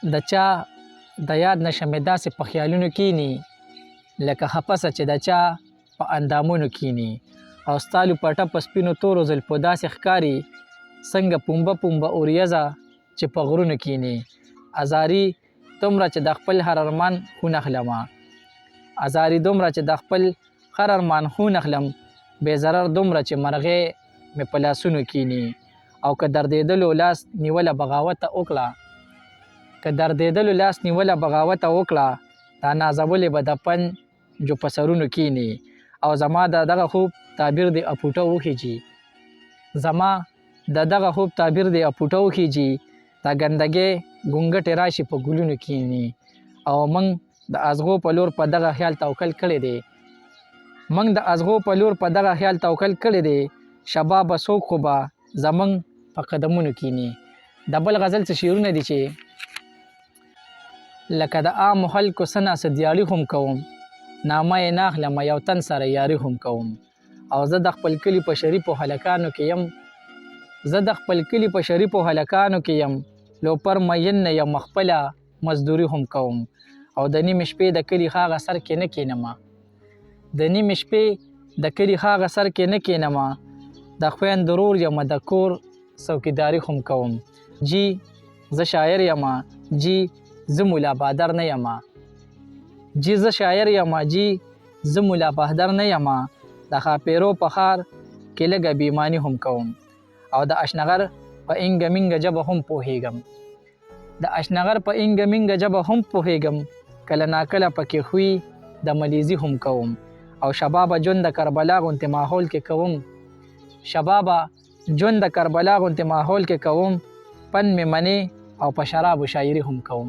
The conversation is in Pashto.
د چا د یاد نشه مې داسې په خیالونو کینی، لکه خپسه چې د چا په اندامونو کینی. او ستا لوپټه په سپینو تورو زلفو داسې ښکاري، څنګه پومبه پومبه اوریځه چې په غرونو کینی. ازاري دومره چې د خپل هر ارمان خون اخلمه، ازاري دومره چې د خپل هر ارمان خون اخلم، بې ضرر دومره چې مرغۍ مې په لاسونو کینی. او که دردېدلو لاس نیوله بغاوته وکړه، که دردېدلو لاس نیوله بغاوته وکړه، دا نازولې به د پنجو په سرونو کینی. او زما د دغه خوب تعبیر دی اپوټه وخیږي، زما د دغه خوب تعبیر دی اپوټه وخیږي، دا ګندګۍ ګونګټې راشي په ګلونو کینی. او موږ د ازغو په لور په دغه خیال توکل کړی دی، موږ د ازغو په لور په دغه خیال توکل کړی دی، شبابه څوک خو به زموږ په قدمونو کینی. د بل غزل څه شعرونه دي چې لکه د عامو خلکو څه ناڅه دیاړي هم کوم، نامه یې نه اخلمه یو تن سره یاري هم کوم. او زه د خپل کلي په شریفو هلکانو کې یم، زه د خپل کلي په شریفو هلکانو کې یم، لوپر مین نه یم خپله مزدوري هم کوم. او د نیمې شپې د کلي هغه سر کې نه کینمه، د نیمې شپې د کلي هغه سر کې نه کینمه، د خویندو ورور یم د کور څوکیداري هم کوم. جی زه شاعر یم، جی زه مولا بادر نه یم، جی زه شاعر یم، جی زه مولا بهدر نه یم، د ښاپېرو په ښار کې لږه بېماني هم کوم. او د اشنغر په اینګه مینګه ژبه هم پوهېږم، د اشنغر په اینګه مینګه ژبه هم پوهېږم، کله ناکله پکې خوی د ملیزي هم کوم. او شبابه ژوند د کربلا غونتې ماحول کې کوم، شبابه ژوند د کربلا غونتې ماحول کې کوم، پن مې منې او په شرابو شاعري هم کوم.